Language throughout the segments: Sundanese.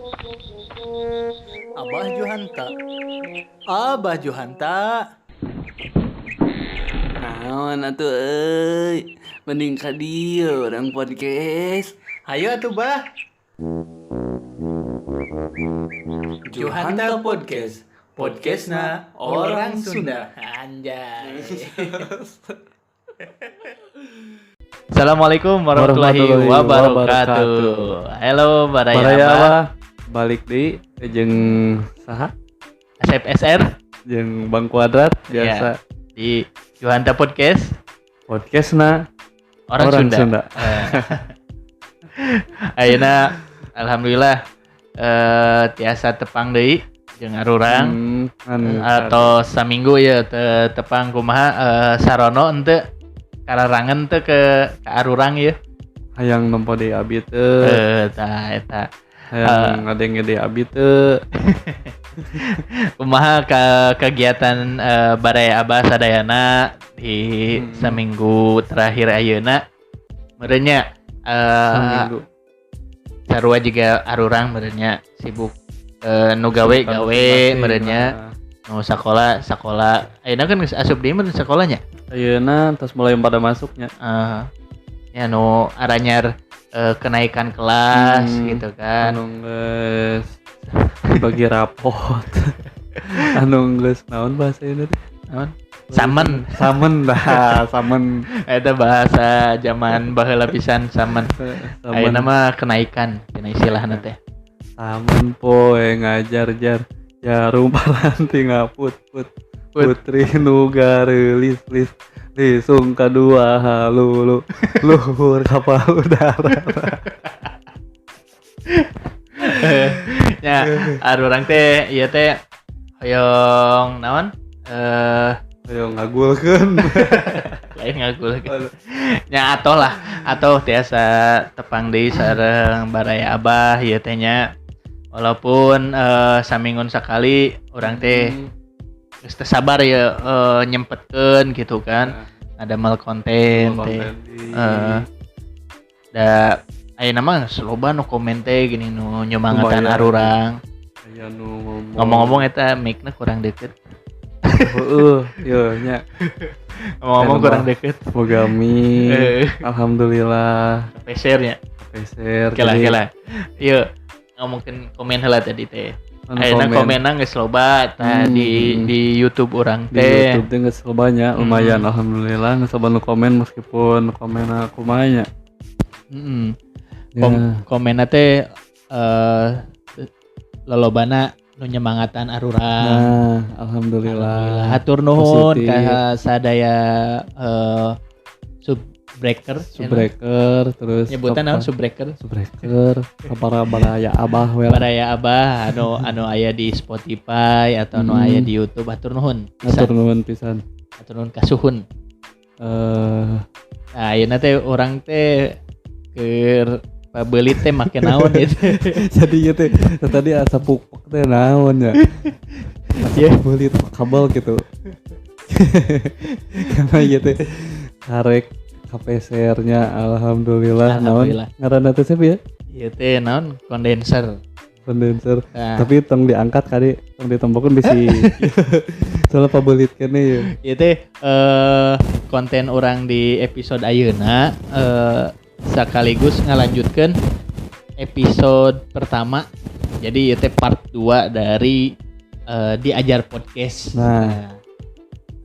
Abah Juhanta. Abah Juhanta. Naon atuh euy, mending ka dieu urang podcast. Hayu atuh Bah. Juhanta Podcast. Podcastna orang Sunda. Anjay. Assalamualaikum warahmatullahi wabarakatuh. Halo Baraya Abah. Balik di jeung saha? Asep SR jeung Bang Kuadrat biasa ya, di Juhanta Podcast. Podcastna orang Sunda. Ayeuna alhamdulillah tiasa tepang deui jeung arurang atau saminggu ya tepang kumaha sarono henteu kararangen teu ke arurang ya. Hayang nempo deui abi teu. Tah eta. Hayang ngadenge deui abi teu. Kumaha kegiatan Baraya Abah sadayana di saminggu terakhir ayeuna. Meureun nya saminggu. Sarua juga arurang meureun nya sibuk nu gawe gawe meureun nya nu sakola sakola. Ayeuna kan geus asup deui meureun sakolanya. Ayeuna tos mulai pada masuknya. Ya nu aranyar kenaikan kelas gitu kan. Anu geus bagi rapot. Anu geus naon bahasa ieu teh? Naon? Samen. Samen dah, samen. Eta bahasa zaman baheula pisan samen. Ayeuna mah kenaikan cenah istilahna teh. Samen poe ngajar jar jarum paranti ngaput put. Putri nu gareulis lis lisung kadua halulu luhur kapal udara. Ya, arurang teh ieu teh hoyong naon? Hoyong ngagulkeun. Lain ngagulkeun. Nya atoh lah, atoh tiasa tepang deui sareng Baraya Abah ieu teh nya. Walaupun saminggun sakali urang teh geus teu sabar ya nyempetkeun gitu kan. Ada mal konten teh. Da ayeuna mah loba nu komen teh gini nu nyemangatan arurang. Aya nu ngomong-ngomong eta mic-na kurang deket. Heeh, yo nya. Ngomong-ngomong kurang deket. Boga mic. Alhamdulillah. Peser nya. Peser. Kela-kela. Ieu ngomongkeun komen heula tadi teh. Ayeuna komenna geus loba tah di YouTube urang teh. Di YouTube teh geus loba nya, lumayan alhamdulillah geus loba nu komen meskipun komenna kumaha nya. Ya. Komenna teh lolobana nu nyemangatan arurang. Nah, alhamdulillah. Hatur nuhun ka sadaya subbreaker terus nyebutan naon subbreaker? Subbreaker para Baraya Abah we. Baraya Abah anu aya di Spotify atau anu aya di YouTube, hatur nuhun. Hatur nuhun pisan. Hatur nuhun kasuhun. Nah, ayeuna teh urang teh keur pabelit teh make naon ieu. Jadi ieu teh tadi asa pukpuk teh naon ya. Ya belit kabel gitu. Karena ieu teh karek KPSR-nya alhamdulillah. Naon ngaranna teh siapa ya? Ieu teh naon kondenser. Kondenser. Nah. Tapi tong diangkat kali, tong ditempokeun bisi. Soalnya pabelit kene ya. Ieu teh konten urang di episode ayeuna sekaligus ngalanjutkeun episode pertama. Jadi ieu teh part 2 dari Diajar Podcast. Nah.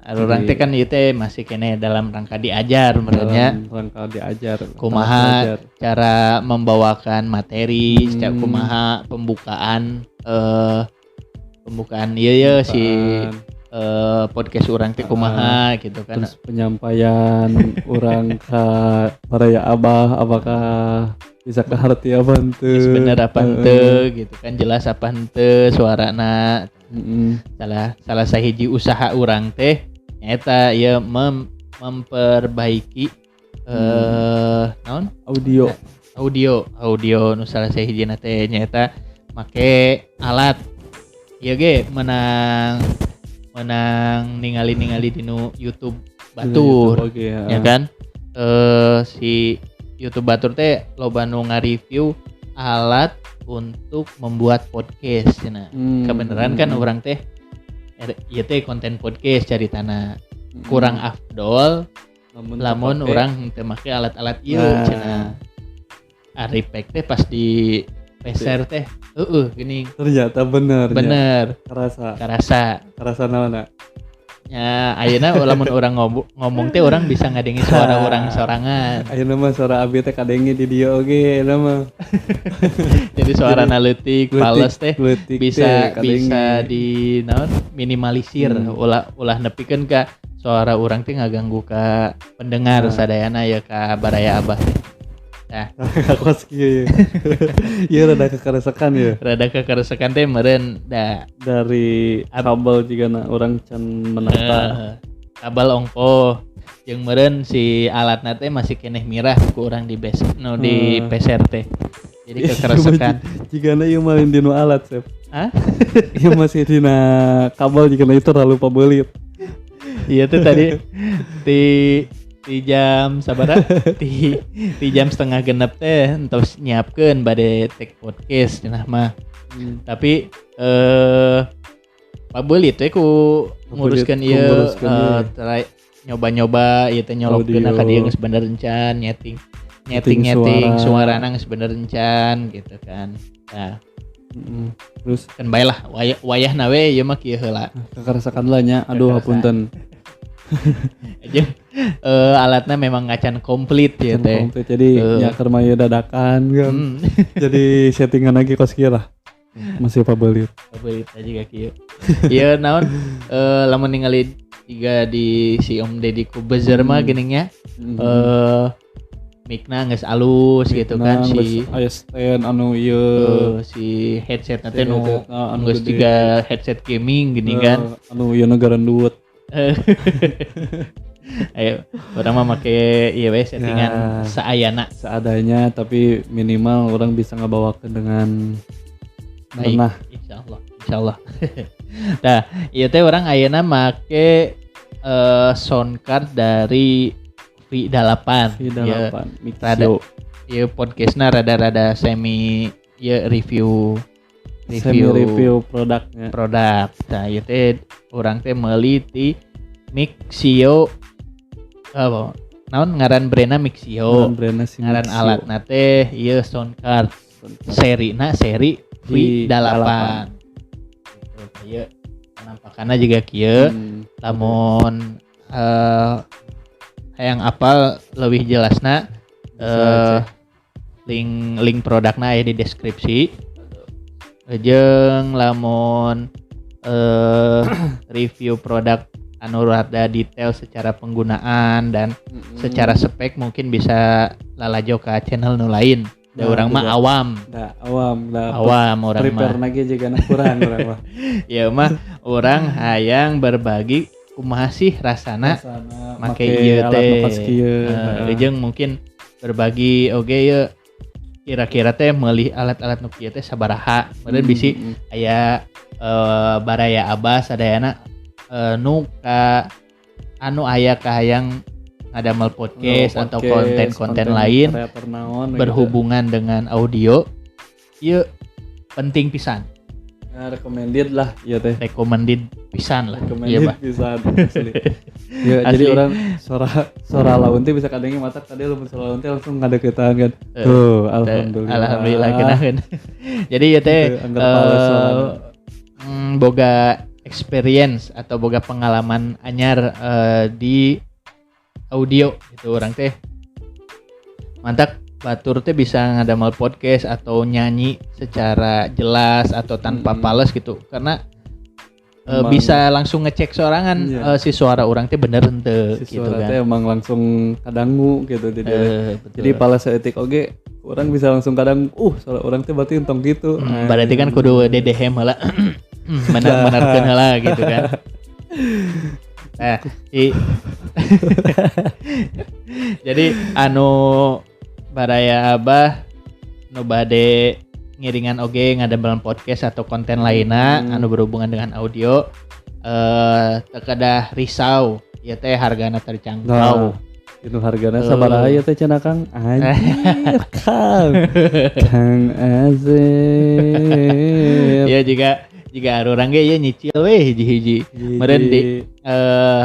Urang teh kan ieu teh masih kene dalam rangka diajar merenya. Rangka diajar. Kumaha cara membawakan materi, secara kumaha pembukaan pembukaan ieu ya si podcast urang teh kumaha gitu kan. Terus penyampaian urang ka Baraya Abah apakah bisa keharti apa henteu? Bener apa henteu gitu kan, jelas apa henteu suarana. Salah sahiji usaha urang teh nyaeta ieu memperbaiki naon? Audio. Audio nu salah sahijina teh nyaeta make alat. Ieu ge menang ningali-ningali dinu YouTube batur. YouTube, okay, ya kan? Si YouTube batur teh loba nu ngareview alat untuk membuat podcast cenah. Kebenaran kan urang teh ieu teh konten podcast caritana kurang afdol lamun urang teu make alat-alat ieu cenah. Ari pek teh pas di peser teh heueuh geuning. Ternyata bener. Bener. Karasa. Karasa naonna? Ya, ayeuna lamun urang ngomong teh urang bisa ngadengi suara urang sorangan. Ayeuna mah suara abi teh kadengi di dieu oge ayeuna mah. Jadi suara leutik, fales teh bisa bisa di naon minimalisir ulah nepikeun ka suara urang teh ngaganggu ka pendengar sadayana ya ka baraya abah teh. Nah, kos kieu. Ieu rada kekaresekan ya. Rada kekaresekan teh meureun da dari kabel jigana urang can menata. Kabel ongkoh jeung meureun si alatna teh masih keneh mirah ku urang di base no di peser teh. Jadi kekaresekan. Jigana ieu mah dina alat, Sep. Hah? Ieu masih dina kabel jigana itu terlalu pabelit. Iya tuh tadi di jam sabaraha di jam 5:30 teh entos nyiapkeun bade take podcast cenah mah. Tapi pabelit teh ku nguruskeun ieu nyoba-nyoba ieu teh nyolokkeun ka dieu geus bener encan nyeting suarana geus bener encan gitu kan. Nah, terus kan bae lah wayahna we ieu mah kieu heula. Kakaresakan lah nya. Aduh hapunten. Aja alatnya memang ngacan komplit ya teh. Komplit jadi nya keur mah dadakan kan. Jadi settingan lagi kos kieu lah. Masih pabelit. Pabelit aja ka kieu. Ieu naon lamun ningali jiga di si Om Deddy Kobuzer mah geuning nya. Mikna geus alus gitu kan si aya stand anu ieu si headset na teh nu geus jiga headset gaming geuning kan. Anu ieu garandut. Ayo, orang mah make ieu we settingan saayana, seadanya tapi minimal orang bisa ngabawakeun dengan pernah. Insyaallah, insyaallah. Nah, ieu teh orang ayeuna make sound card dari V8. V8 Mixio. Ieu podcastna rada-rada semi ieu review semi review produknya. Produk. Nah, ieu teh urang teh meuli ti Mixio apa? Naon ngaran brandna Mixio. Ngaran alatna teh ieu sound card. Serina seri V8. Gitu. Ieu penampakanna juga kieu. Lamun hayang apal leuwih jelasna link produkna aya di deskripsi. Jeung lamun review produk anu rada detail secara penggunaan dan secara spek mungkin bisa lalajo ka channel nu lain. Da urang mah awam. Da awam, da awam urang mah. Prepare lagi jigana kurang urang mah. Ya mah urang hayang berbagi kumaha sih rasana make ieu teh. Jeung mungkin berbagi oge ieu kira-kira teh meuli alat-alat nu kieu teh sabaraha. Meureun bisi aya baraya abah sadayana nu ka anu aya kahayang ngadamel podcast atau konten-konten lain berhubungan gitu dengan audio ieu penting pisan. Nah, recommended lah ieu teh. Recommended pisan lah. Recommended iya, pisan asli. Ya, jadi orang suara laun teh bisa kadengi mata tadi lamun suara laun teh langsung ngadeukeutan kan. Tuh, alhamdulillah. Alhamdulillah keunaheun. Jadi ieu teh boga experience atau boga pengalaman anyar di audio gitu orang teh. Mantap batur teh bisa ngadamel podcast atau nyanyi secara jelas atau tanpa pales gitu karena bisa langsung ngecek sorangan si suara orang teh bener henteu si gitu suara kan. Teh emang langsung kadangu gitu jadi jadi pales saeutik oge orang bisa langsung kadang suara orang teh berarti entong gitu. Berarti kan kudu dedehem heula. Benar-benarkeun heula gitu kan. Nah, jadi anu baraya abah nu bade ngiringan oge ngadamel podcast atau konten lainna anu berhubungan dengan audio teu kedah risau ieu teh hargana terjangkau. Itu hargana sabaraha ieu teh cenah Kang? Anjir Kang. Kang Azep. Ya jika arurang ge ieu nyicil we hiji-hiji. Meureun di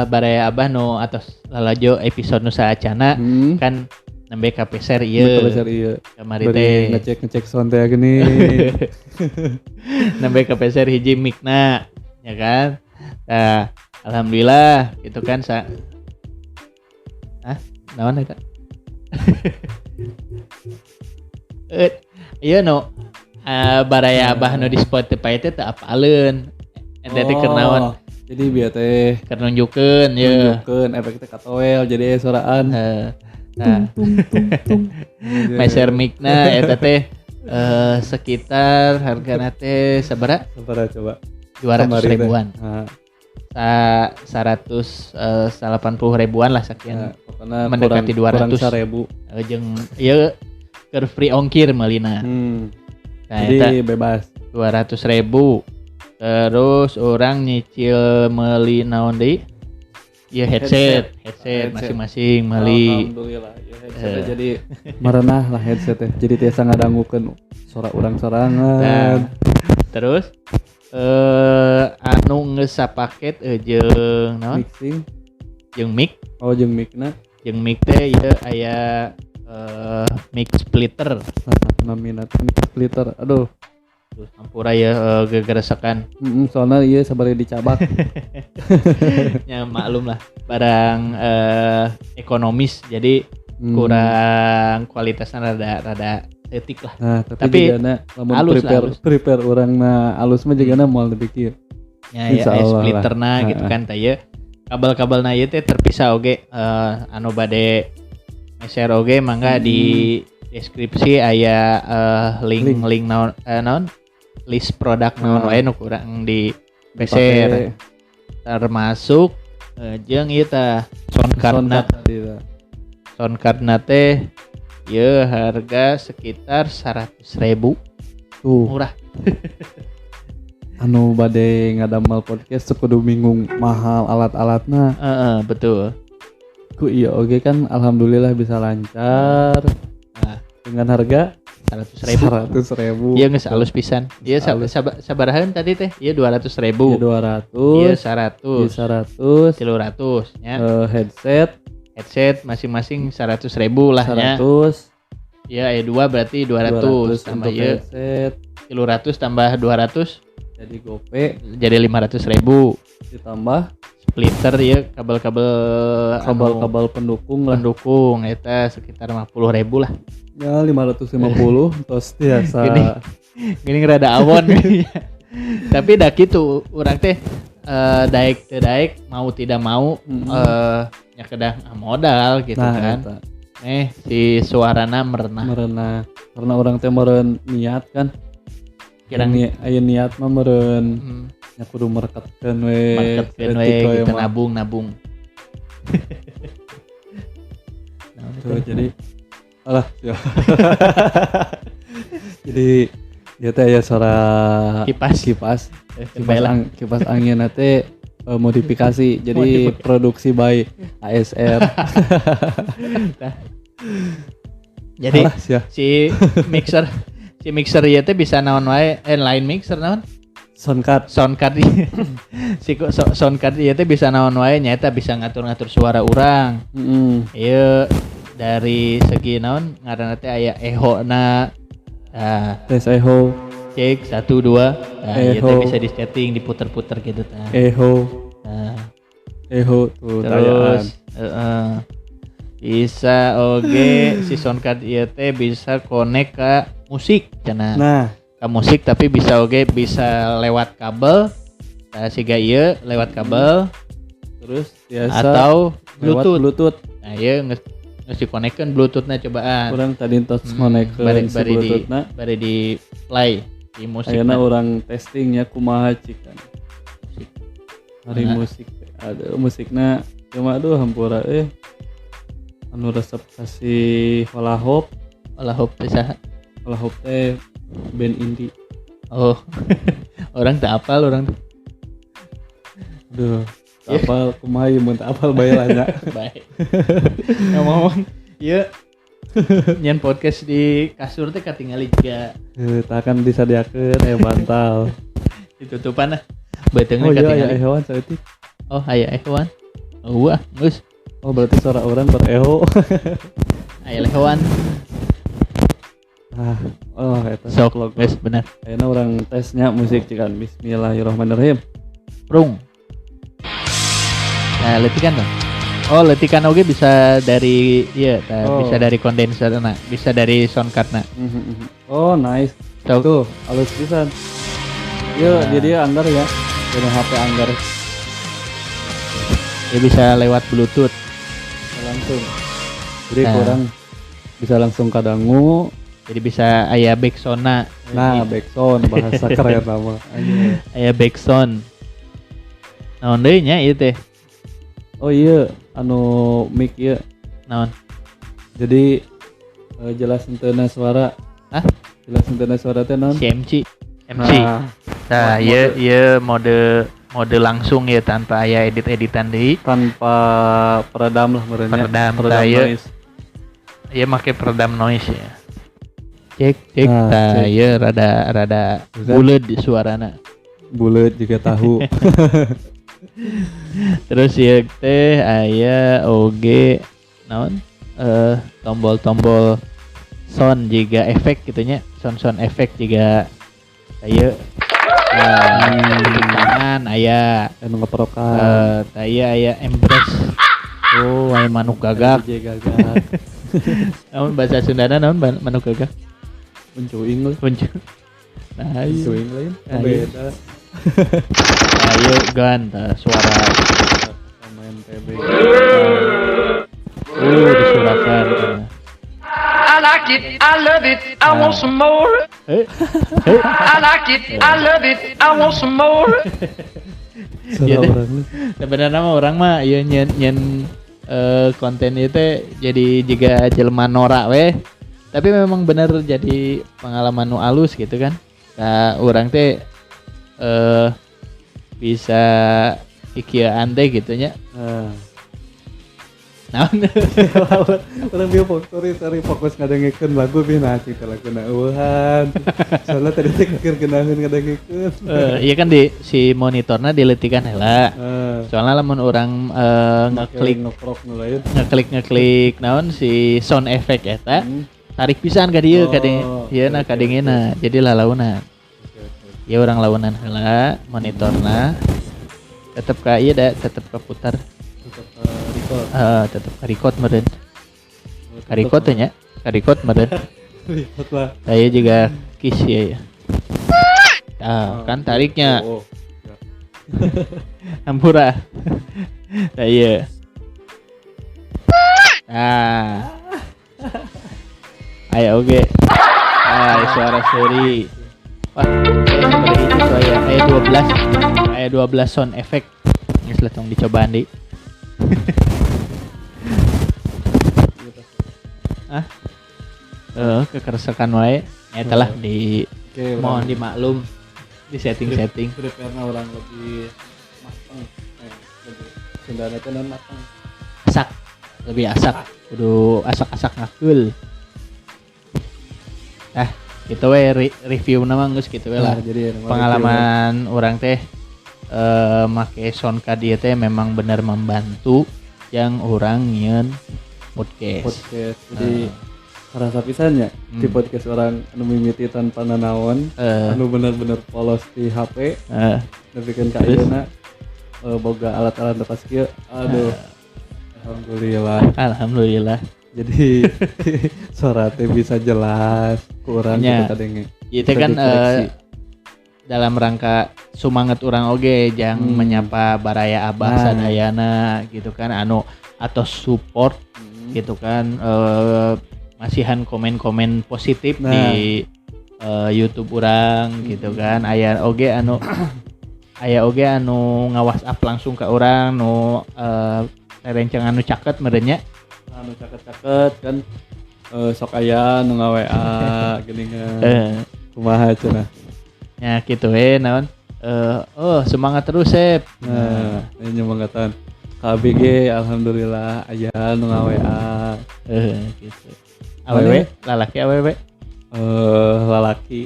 baraya abah nu atos lalajo episode nu saacana kan nembe kapeser ieu. Kapeser ieu. Kamari teh ngecek-ngecek sound teh gini. Nembe kapeser hiji mic-na, ya kan? Nah, alhamdulillah gitu kan sa. Hah? Naon eta? Ieu nu baraya abah nu di Spotify teh teu apaleun. Eta teh keur naon? Jadi bieu teh keur nunjukeun ye. Nunjukeun efek teh katoel jadi soraan. Nah. Meser mic-na eta teh sekitar hargana teh sabaraha? Sabaraha coba? 200 ribuan. Heeh. 180 ribuan lah sekian. Nah, mendekati kurang, 200. 1.000. Jeung ieu keur free ongkir meulina. Nah, jadi eta bebas 200 ribu. Terus orang nyicil meuli naon deui? Ya headset masing-masing meuli. Alhamdulillah ya headset jadi merenah lah headset teh. Jadi tiasa ngadangukeun sora urang sorangan. Nah, terus anu geus sapaket jeung naon? Mixing. Jeung mic. Oh, jeung mic-na. Jeung mic teh ieu aya mic splitter. Namina mic splitter. Aduh. Terus hampura ya gegeresekan. Soalnya ieu sabari dicabak. Ya maklum lah, barang ekonomis jadi kurang kualitasnya rada etik lah. Nah, tapi jigana lamun prepare halus. Prepare urangna alus mah jigana moal dipikir. Ya ya splitterna gitu kan teh ieu. Kabel-kabelna ieu teh terpisah oge anu bade meser oge mangga di deskripsi aya link naon naon list produk naon wae nu kurang di peser. Termasuk jeung ieu tah sound cardna. Sound cardna teh ieu harga sekitar 100.000. Tuh. Murah. Anu bade ngadamel podcast kudu bingung mahal alat-alatna. Heeh, betul. Ku iya oge kan alhamdulillah bisa lancar. Nah, dengan harga 100.000. 100.000. Iya geus alus pisan. Ieu sabarahan tadi teh? Ieu 200.000. Ieu 200. Ieu 100. Ieu 100. 300 nya. Headset masing-masing 100.000 lah nya. 100. Iya, aya 2 berarti 200 tambah ieu headset 300 tambah 200 jadi gope jadi 500.000 ditambah splitter ieu kabel-kabel kabel-kabel pendukung lah. Pendukung eta sekitar 50.000 lah. Ya 550 tos biasa. Gini rada awon. Tapi dah kitu urang teh daek teu daek mau tidak mau nya kedah modal gitu nah, kan. Eta. Si suarana merenah. Merenah. Karena orang teh meureun niat kan. Kirang aya niat mah meureun nya kudu merekatkeun we. Merekatkeun we gitu nabung-nabung. Tuh jadi alah ya. Jadi ieu teh aya suara kipas. Kipas angin teh modifikasi. Jadi produksi by ASR. Nah. Jadi alah, ya. si mixer ieu teh bisa naon wae lain mixer naon? Sound card. Si sound card ieu teh bisa naon wae nyaeta bisa ngatur-ngatur suara urang. Ieu dari segi naon ngaranna teh aya eho-na. Nah, tes eho. Cek 1 2. Nah, ieu teh bisa di-setting, diputer-puter gitu tah. Eho. Nah, eho tuh terus bisa oge si sound card ieu teh bisa connect ke musik cenah. Nah, ke musik tapi bisa oge bisa lewat kabel. Nah, siga ieu lewat kabel. Terus biasa atau Bluetooth. Bluetooth. Nah, ieu geus dikonekkeun Bluetooth-na cobaan. Urang tadi tos ngonekeun si Bluetooth-na bari di play di musik. Ayeuna urang testingnya kumaha cik kan. Musik. Hari musik. Aduh musikna cuma aduh hampura anu resep kasih Hola Hop. Hola Hop teh saha? Hola Hop teh band indie. Oh. Orang tak apal orang. Aduh. Apal kumaha ieu mun teu apal bae lah nya. Baik. Ngomong ieu nyen podcast di kasur teh katingali juga. Heuh, tah kan disadiakeun aya bantal. Ditutupan lah. Beuteungna Oh iya aya katingali. ehoan saeutik. Oh, aya ehoan. Wah, geus. Oh berarti suara orang bereho. Aya lehoan. Ah, oh eta Sok, logo. geus bener. Ayeuna urang tesnya musik cikan. Bismillahirrahmanirrahim. Prung. Nah, letikan dong. Oh, letikan oge bisa dari iya, tah, Oh. bisa dari kondenser na, bisa dari sound card na. Oh, nice. Sok. Tuh, halus pisan. Iya, Nah. jadi anggar ya. Dina HP anggar Ya bisa lewat Bluetooth. langsung. Jadi Nah. kurang bisa langsung kadangu. Jadi bisa aya backsound na. Nah, backsound bahasa keren nama. Anjing. Aya backsound. Naon deui nya ieu teh? Oh iya, anu mic ieu. Naon? Jadi jelas henteuna suara. Hah? Jelas henteuna suara teh naon? Si MC. MC. Nah, Nah, ieu ieu mode mode langsung ya tanpa aya edit-editan deui. tanpa peredam lah meureun nya. Peredam, peredam tah, ieu. noise. Ieu make peredam noise ya. Cek cek Nah, tah cek. ieu rada rada Bukan. buleud di suarana. Buleut juga tahu. Terus ieu teh aya oge naon? Tombol-tombol sound juga efek gitu nya, sound-sound efek juga aya tepuk tangan aya Anu ngeprokan. Tah ieu aya embrace. Oh, aya manuk gagak. DJ gagak. Naon bahasa Sundana naon manuk gagak? Uncuing lah. Kuncu. Nah, iya. Uncuing lain. Nah, iya. Beda. Nah, ieu gan tah suara Sama MTB. Disurakan. I like it, I love it, I want some more. Eh, eh. I like it, I love it, I want some more. Suara Iya deh. orang lah. Sebenarnya mah orang mah ieu nyen nyen konten ieu teh jadi jiga jelema norak weh. Tapi memang bener jadi pengalaman nu alus gitu kan. Nah, orang teh bisa kikieuan teh gitu nya. Nah. Naon? Orang bieu fokus, sorry, fokus ngadengekeun lagu bi nah cita lagu na eueuhan. Soalnya tadi teh keur geunaheun ngadengekeun. Iya kan di si monitorna diletikan heula. Eh, Soalnya lamun orang ngeklik ngeprok nu lain. ngeklik ngeklik naon si sound effect eta tarik pisan ka dieu ka Oh, dieu na oke, ka dingina jadi lalaunan. Oke, oke. Ya orang launan heula monitorna tetep ka ieu da tetep kaputar Tetep record. Tetep ka record meureun. Ka record teh nya ka record meureun. Record lah. Saya juga kiss ya ya. Tah, kan tariknya Oh, oh. Ya. hampura. Nah, iya. Nah. Ayo oke. Ah, suara seri. Wah, seperti itu saya. Aya 12. Aya 12 sound effect. Geus lah tong dicobaan deui. Ah. Kekeresekan wae. Eta lah di Oke, mohon orang- dimaklum di setting-setting. Prepare-na orang lebih matang. Lebih Sundana teh naon matang. Asak, lebih asak, kudu asak-asak ngakul. Ah, gitu we review nama geus gitu we lah. Nah, jadi nama Pengalaman orang teh make sound card ieu teh memang benar membantu yang orang nyieun podcast. podcast. Jadi rasa pisan nya di podcast orang anu mimiti tanpa nanaon, anu bener-bener polos di HP, nepikeun ka Terus? ayeuna boga alat-alat lepas kieu. Aduh. Alhamdulillah. Alhamdulillah. Jadi suara teh bisa jelas, kurang Nya. gitu kadenge. Ieu teh Bisa kan dikoreksi. dalam rangka sumanget urang oge jang menyapa baraya abah Nah. sadayana gitu kan anu atau support gitu kan masihan komen-komen positif Nah. di YouTube urang gitu kan aya oge anu aya oge anu ngaWhatsApp langsung ke urang nu rerencangan anu caket meureun nya. Anu caket-caket kan sok aya nu nga-WA geuningan. Kumaha cenah. Nya kitu we naon Oh semangat terus Sep. Nah, nyemangatan. KBG alhamdulillah aya nu nga-WA. Gitu. Awewe, lalaki awewe? Lalaki.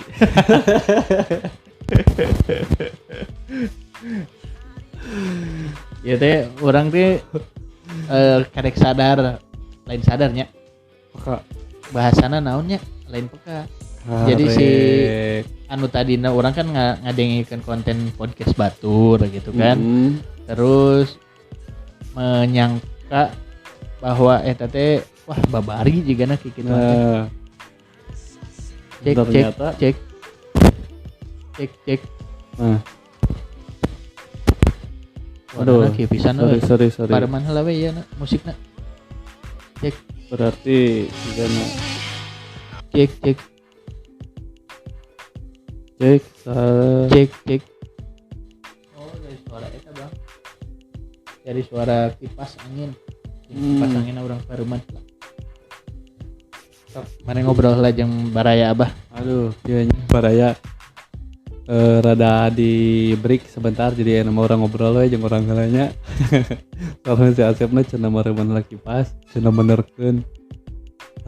Ya teh urang teh karek sadar, lain sadarnya. Peka. Bahasana naonnya? Lain peka. Jadi si anu tadina urang kan ngadengikeun konten podcast batur gitu kan. Terus menyangka bahwa eta teh wah babari jigana kieu kitu teh. Cek ternyata, cek cek cek. Nah. Aduh, kieu pisan euy. Sorry. Pareman heula we ieu musikna. Cek. Berarti jigana. Cek cek. Cek cek cek. Oh, dari suara eta, Bang. Dari suara kipas angin. Kipas angin urang pareman. Sok, mana ngobrol lah jeung Baraya Abah. Aduh, ieu Baraya rada di break sebentar jadi enak orang ngobrol we jeung urang heula nya. Soalnya si Asepna cenah mareman heula kipas, cenah benerkeun.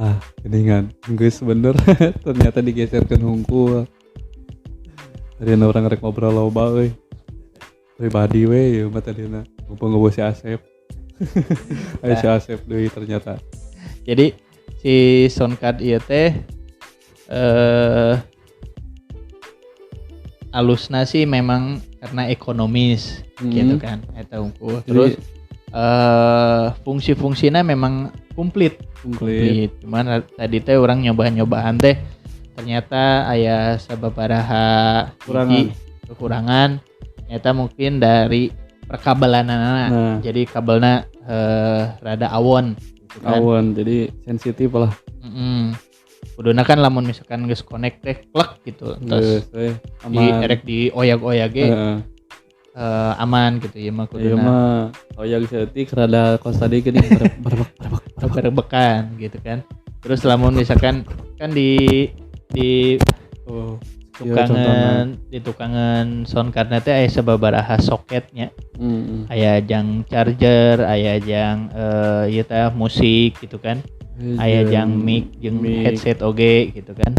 Ah, geuningan. Geus bener. Ternyata digeserkeun hungkul. Tadina urang rek ngobrol loba euy. Pribadi we ieu mah tadina. Ngumpul si Asep. Ayo si Asep deui ternyata. Jadi si soundcard ieu teh alusna sih memang karena ekonomis gitu kan eta unggul. Terus fungsi-fungsina memang komplit. Cuman tadi teh urang nyoba-nyobaan teh ternyata aya sababaraha kekurangan ternyata mungkin dari perkabelanana. Nah. Jadi kabelna rada awon gitu kan. Awon jadi sensitif lah. Kuduna kan lamun misalkan geus connect teh klek gitu terus di erek di oyak-oyak ge aman gitu ya mah kuduna. Ieu mah oyak saeutik rada kos tadi geuning berebekan gitu kan. Terus lamun misalkan kan di tukangan di tukangan sound card teh aya sababaraha soketnya. Aya jang charger, aya jang ieu teh musik gitu kan. Aya jang mic jeung headset oge gitu kan.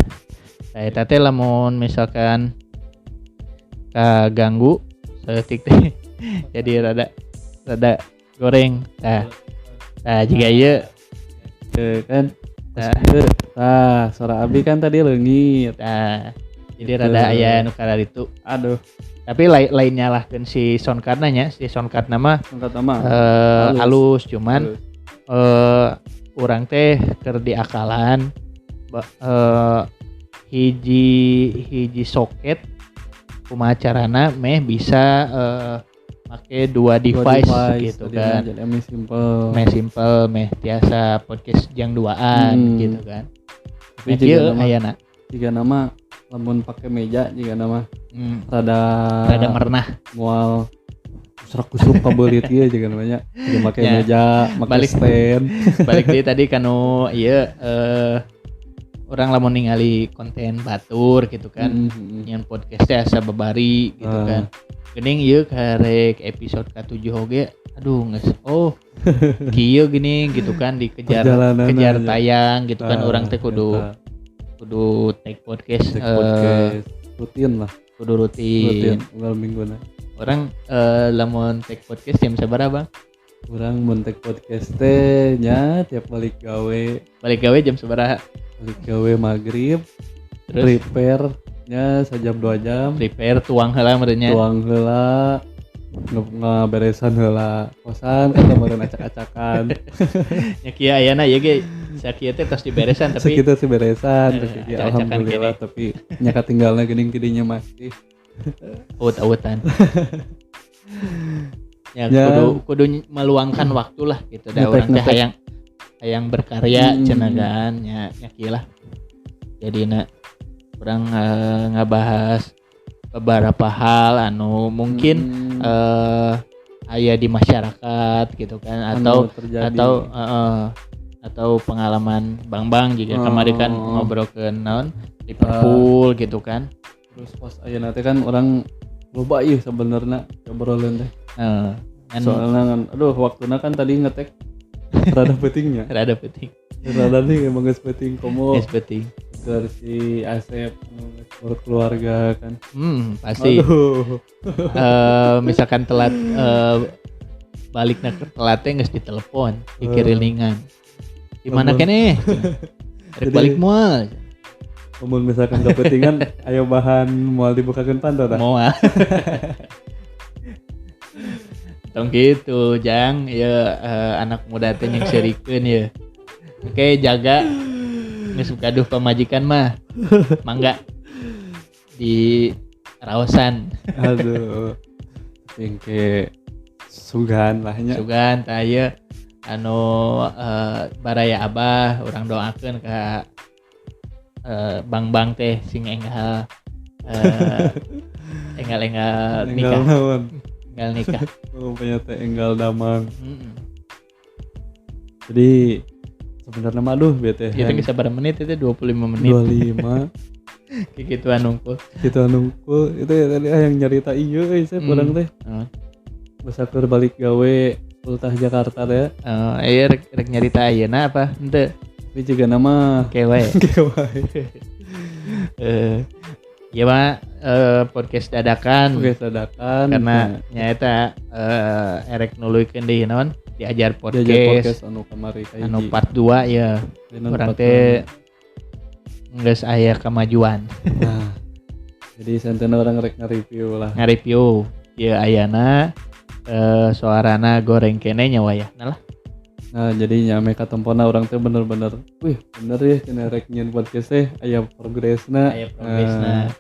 Nah eta teh lamun misalkan kaganggu saeutik teh jadi rada goreng. Nah jiga ieu kan. Nah, suara abi kan tadi leungit. Nah, jadi rada aya nu kararitu. Aduh. Tapi lain nyalahkeun si sound card-na nya, si sound card-na mah halus cuman urang teh keur diakalan hiji soket kumaha carana meh bisa make dua device gitu kan. Jadi meh simple. Meh simple, meh tiasa podcast jang duaan gitu kan. Tapi jika nama, jika nama lamun pakai meja jika nama rada merenah. Moal kusrak-kusruk kabelit ieu jika namanya. Jika make meja, make stand. Balik deui tadi kanu ieu orang lamun ningali konten batur gitu kan. Nyian podcast teh asa babari gitu kan. Gening ieu karek episode ka-7 oge aduh geus oh kieu gini gitu kan dikejar kejar tayang gitu kan urang teh kudu take podcast, rutin lah kudu rutin unggal mingguna. Orang lamun take podcast jam sabaraha Bang? Urang mun take podcast teh nya tiap balik gawe jam sabaraha? Balik gawe magrib. Terus prepare nya sejam 2 jam. Prepare tuang heula meureunnya. Tuang heula, ngaberesan heula kosan kan kemarin acak-acakan. Nya kieu ayana ieu ge sakieu teh tos diberesan tapi sakieu teh beresan tapi alhamdulillah tapi nya katinggalna geuning tidinya masih awut-awutan. Ya kudu meluangkan waktu lah gitu da urang teh hayang berkarya cenah kan nya kieu lah. Jadina urang ngabahas beberapa hal anu mungkin aya di masyarakat gitu kan atau atau atau pengalaman Bang-bang juga kemarin kan ngobrol ke naon Liverpool gitu kan. Terus pas ayeuna teh kan orang Loba ieu sebenarnya obrolan teh. Heeh. Soalnya kan aduh waktuna kan tadi ngetek rada pentingnya. Rada penting. Rada nih emang geus penting komo. Geus penting. Keur si Asep berkeluarga kan. Pasti. Aduh. Misalkan telat balikna ke telatnya geus ditelepon, dikirilingan. Di mana keneh? Rek balik moal. Mun misalkan kepentingan ayo bahan moal dibukakeun panto tah. Moal. Tong gitu, Jang, ya anak muda teh yang serikeun ya. Oke, jaga geus gaduh pamajikan mah. Mangga di raosan. Aduh. Engke sugan lah nya. Sugan tah ieu anu baraya abah urang doakeun ka bang-bang teh sing enggal enggal-enggal nikah. Enggal nikah. Oh, teh enggal damang. Jadi sebenarnya mah aduh bete. Kita geus sabaraha menit itu 25 menit. 25. Kikituan nungkul. Kikituan nungkul itu ya tadi yang nyarita ieu euy saya urang teh. Basa keur balik gawe ultah Jakarta teh. Iya rek nyarita ayeuna apa henteu? Ini juga nama oke wae. Oke wae. Ya mah podcast dadakan. Podcast dadakan karena nyaeta erek nuluykeun deui naon diajar podcast. Diajar podcast anu kamari ka anu part 2 ya. Urang teh geus aya kemajuan. Nah. Jadi santena urang rek nge-review lah. Nge-review. Ieu ayana suarana goreng kene nya wayahna lah. Nah, jadi nyame katempona urang teh bener-bener, wih, bener ya cenah rek nyieun podcast teh aya progresna. Aya progresna.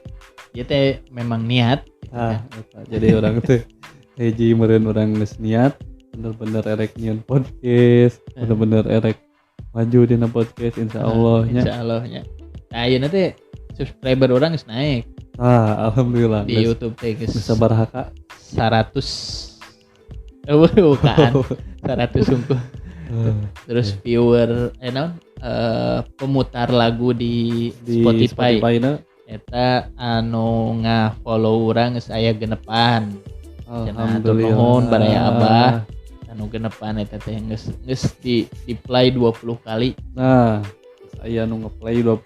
Ieu teh memang niat gitu. Ah, kan. Jadi urang teh hiji meureun urang geus niat bener-bener erek nyieun podcast, bener-bener erek maju dina podcast insyaallah nya. Insyaallah nya. Nah, ayeuna teh subscriber urang geus naik. Ah, alhamdulillah. Di YouTube teh geus sabaraha ka? 100. Bukan. 100 sungguh. Terus viewer pemutar lagu di Spotify eta anu nga-follow urang geus aya genepan. Alhamdulillah. Nuhun baraya abah anu genepan eta teh geus di play 20 kali. Nah, geus aya nu nge-play 20.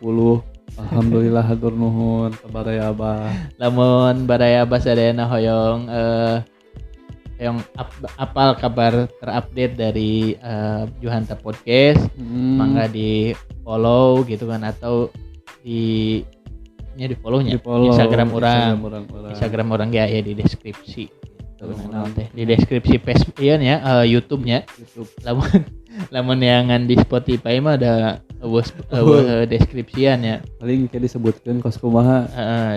Alhamdulillah hatur nuhun ka baraya abah. Lamun baraya abah sadayana hoyong yang apal kabar terupdate dari Juhanta Podcast, mangga di follow gitu kan atau di nya di follow-nya di follow, Instagram orang Instagram orang ya di deskripsi gitu nah, teh di deskripsi Facebook ieu nya YouTube-nya. YouTube. Lamun yang di Spotify mah ada deskripsian ya. Paling kayak disebutkeun kos kumaha.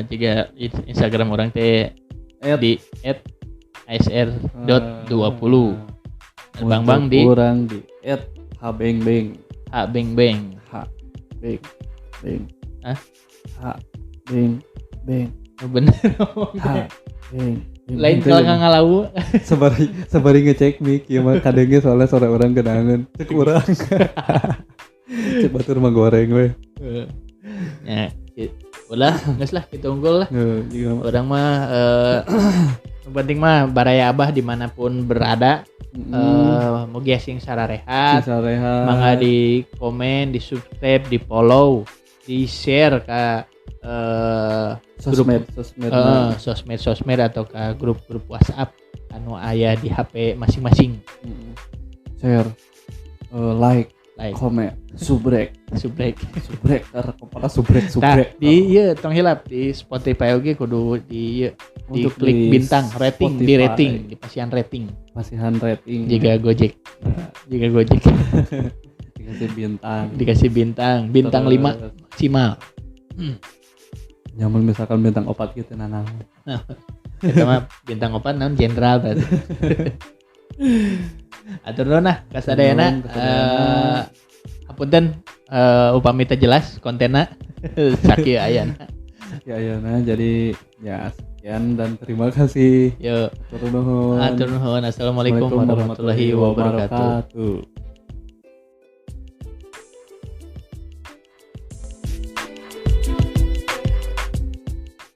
Jika Instagram orang teh di @asr.20. Bang-bang di orang di @hbengbeng. H bengbeng. H beng beng. Hah? H beng beng. Bener. H beng. Lain kalau ngalawu. Sabari ngecek mic ieu mah kadenge soalnya suara orang gedangan. Cek urang. Cek batur mah goreng we. Ya, ulah geus lah kitu unggul lah. Urang mah yang penting mah baraya abah dimanapun berada, mugi sing sararehat, mangga di komen, di subscribe, di follow, di share ke sosmed, sosmed atau ke grup-grup WhatsApp anu aya di HP masing-masing. Share, like, komen, subrek, kepala subrek. Nah, di ieu tong hilap di Spotify oge kudu di ieu di klik di bintang rating, Spotify. Di rating, di pasihan rating. Pasihan rating. Jika Gojek. Dikasih bintang. Dikasih bintang, bintang 5 maksimal. Nyamun misalkan bintang 4 gitu nah. Nah, eta mah bintang 4 naon jenderal berarti. Atur nuhun nah kasadayana hapunten upami teu jelas kontenna sakieu ayana. Sakieu ayana jadi ya sekian dan terima kasih. Yo. Atur nuhun. Atur nuhun. Assalamualaikum warahmatullahi wabarakatuh.